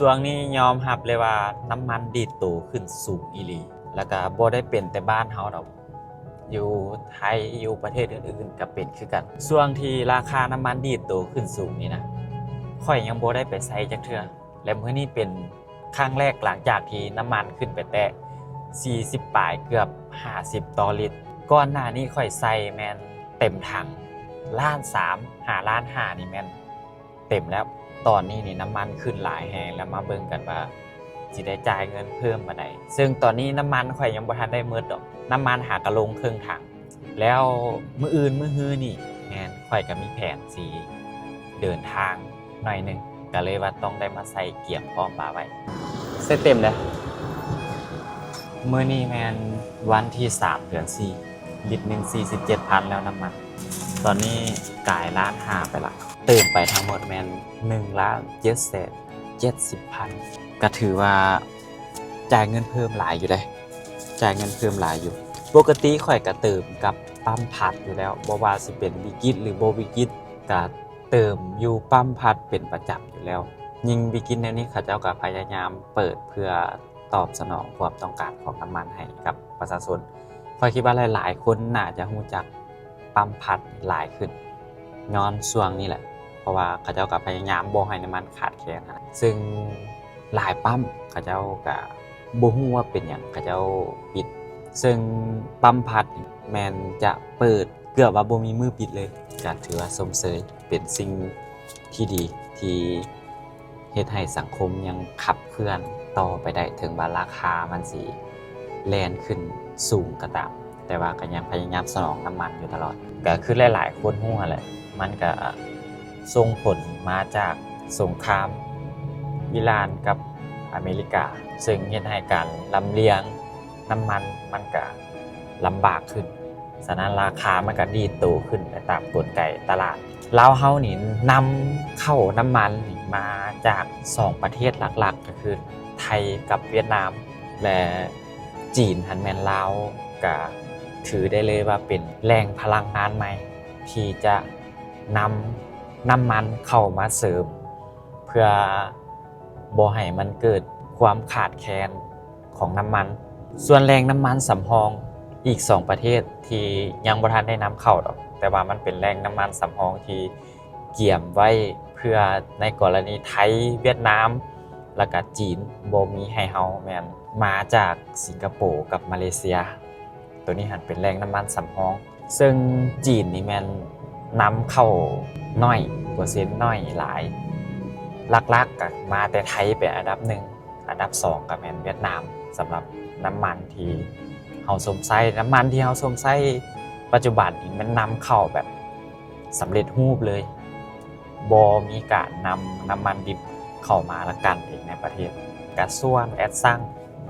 ຊ່ວງນີ້ຍອມຮັບເລີຍວ່ານ້ຳມັນດີດໂຕຂຶ້ນສູງອີ່ຫຼີ ແລ້ວກະບໍ່ໄດ້ເປັນແຕ່ບ້ານເຮົາດອກ ຢູ່ໄທ ຢູ່ປະເທດອື່ນໆກະເປັນຄືກັນ. ຊ່ວງທີ່ລາຄານ້ຳມັນດີດໂຕຂຶ້ນສູງນີ້ນະ ຂ້ອຍຍັງບໍ່ໄດ້ໄປໃຊ້ຈັກເທື່ອ ແລະ ມື້ນີ້ເປັນຄັ້ງແລກຫຼັງຈາກທີ່ນ້ຳມັນຂຶ້ນໄປແຕະສີ່ສິບປາຍ ເກືອບຫ້າສິບຕໍ່ລິດ. ກ່ອນໜ້ານີ້ຂ້ອຍໃສ່ແມ່ນເຕັມຖັງ ລ້ານສາມຫາລ້ານຫ້ານີ້ແມ່ນ ເຕັມແລ້ວ. ຕອນນີ້ນີ້ນ້ຳມັນຂຶ້ນຫຼາຍແຮງ ແລ້ວມາເບິ່ງກັນວ່າຊິໄດ້ຈ່າຍເງິນເພີ່ມປານໃດ. ເຊິ່ງຕອນນີ້ນ້ຳມັນຂ້ອຍຍັງບໍ່ທັນໄດ້ໝົດດອກ ນ້ຳມັນຫາກະລົງເຄິ່ງຖັງ. ແລ້ວມື້ອື່ນມື້ຮືນີ້ແມ່ນຂ້ອຍກະມີແຜນຊິເດີນທາງໜ້ອຍໜຶ່ງ ກະເລີຍວ່າຕ້ອງໄດ້ມາໃສ່ກຽມພ້ອມປາໄວ້. ໃສ່ເຕັມເດ້. ມື້ນີ້ແມ່ນວັນທີສາມ ເດືອນສີ່ ລິດໜຶ່ງສີ່ສິບເຈັດພັນແລ້ວນ້ຳມັນ. ຕອນນີ້ກາຍລ້ານຫ້າໄປລະ. ຕື່ມໄປທັງໝົດແມ່ນໜຶ່ງລ້ານເຈັດແສນເຈັດສິບພັນ ກະຖືວ່າຈ່າຍເງິນເພີ່ມຫຼາຍຢູ່ເດ້ ຈ່າຍເງິນເພີ່ມຫຼາຍຢູ່. ປົກກະຕິຂ້ອຍກະເຕີມກັບປ້ຳພັດຢູ່ແລ້ວ ບໍ່ວ່າຊິເປັນວິກິດ ຫຼື ບໍ່ວິກິດ ກະເຕີມຢູ່ປ້ຳພັດເປັນປະຈຳຢູ່ແລ້ວ. ຍິ່ງວິກິດແນວນີ້ ເຂົາເຈົ້າກະພະຍາຍາມເປີດເພື່ອຕອບສະໜອງຄວາມຕ້ອງການຂອງນ້ຳມັນໃຫ້ກັບປະຊາຊົນ. ຂ້ອຍຄິດວ່າຫຼາຍໆຄົນໜ້າຈະຮູ້ຈັກປ້ຳພັດຫຼາຍຂຶ້ນ ຍ້ອນຊ່ວງນີ້ແຫຼະ ເພາະວ່າເຂົາເຈົ້າກະພະຍາຍາມບໍ່ໃຫ້ນ້ຳມັນຂາດແຄນຫັ້ນນະ. ເຊິ່ງຫຼາຍປ້ຳເຂົາເຈົ້າກະບໍ່ຮູ້ວ່າເປັນຫຍັງເຂົາເຈົ້າປິດ. ເຊິ່ງປ້ຳພັດແມ່ນຈະເປີດເກືອບວ່າບໍ່ມີມື້ປິດເລີຍ ກະຖືວ່າຊົມເຊີຍ ເປັນສິ່ງທີ່ດີທີ່ ເຮັດໃຫ້ສັງຄົມຍັງຂັບເຄື່ອນຕໍ່ໄປໄດ້ ເຖິງວ່າລາຄາມັນຊິແລ່ນຂຶ້ນສູງກໍຕາມ ແຕ່ວ່າກໍຍັງພະຍາຍາມສະໜອງນ້ຳມັນຢູ່ຕະຫຼອດ. ກໍຄືຫຼາຍໆຄົນຮູ້ຫັ້ນແຫຼະ ມັນກໍສົ່ງຜົນມາຈາກສົງຄາມອີຣານກັບອາເມລິກາ ເຊິ່ງເຮັດໃຫ້ການລຳລຽງ ນ້ຳມັນມັນກະລຳບາກຂຶ້ນ. ສະນັ້ນລາຄາມັນກະດີດໂຕຂຶ້ນໄປຕາມກົນໄກຕະຫຼາດ. ລາວເຮົານີ້ນຳເຂົ້ານ້ຳມັນນີ້ມາຈາກສອງປະເທດຫຼັກໆ ກໍຄືໄທກັບຫວຽດນາມ ແລະ ຈີນຫັ້ນແມ່ນລາວກະຖືໄດ້ເລີຍວ່າເປັນແຫຼ່ງພະລັງງານໃໝ່ທີ່ຈະນຳນ້ຳມັນເຂົ້າມາເສີມ ເພື່ອບໍ່ໃຫ້ມັນເກີດຄວາມຂາດແຄນຂອງນ້ຳມັນ. ສ່ວນແຫຼ່ງນ້ຳມັນສຳຮອງອີກສອງປະເທດທີ່ຍັງບໍ່ທັນໄດ້ນຳເຂົ້າດອກ ແຕ່ວ່າມັນເປັນແຫຼ່ງນ້ຳມັນສຳຮອງທີ່ກຽມໄວ້ ເພື່ອໃນກໍລະນີໄທ, ຫວຽດນາມ ແລ້ວກະຈີນບໍ່ມີໃຫ້ເຮົາ ແມ່ນມາຈາກສິງກະໂປກັບມາເລເຊຍ. ໂຕນີ້ຫັ້ນເປັນແຫຼ່ງນ້ຳມັນສຳຮອງ ເຊິ່ງຈີນນີ້ແມ່ນນຳເຂົ້າໜ້ອຍ ເປີເຊັນໜ້ອຍຫຼາຍ ຫຼັກໆກໍມາແຕ່ໄທເປັນອັນດັບໜຶ່ງ ອັນດັບສອງກໍແມ່ນຫວຽດນາມ. ສຳລັບນ້ຳມັນທີ່ເຮົາຊົມໃຊ້ ນ້ຳມັນທີ່ເຮົາຊົມໃຊ້ປັດຈຸບັນນີ້ແມ່ນນຳເຂົ້າແບບສຳເລັດຮູບເລີຍ ບໍ່ມີການນຳນ້ຳມັນດິບເຂົ້າມາລະກັ່ນເອງໃນປະເທດ. ກະສ່ວນແອັດຊັງ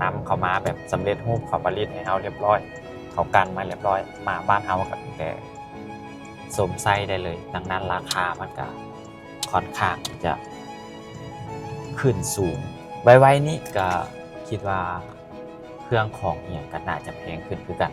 ນຳເຂົ້າມາແບບສຳເລັດຮູບ ເຂົາຜະລິດໃຫ້ເຮົາລຽບຮ້ອຍ ເຂົາກັ່ນມາລຽບຮ້ອຍ ມາບ້ານເຮົາກໍມີແຕ່ຊົມໃຊ້ໄດ້ເລີຍ. ດັ່ງນັ້ນລາຄາມັນກໍຄ່ອນຂ້າງທີ່ຈະຂຶ້ນສູງ. ໄວໆນີ້ກໍຄິດວ່າເຄື່ອງຂອງອີ່ຫຍັງກໍໜ້າຈະແພງຂຶ້ນຄືກັນ.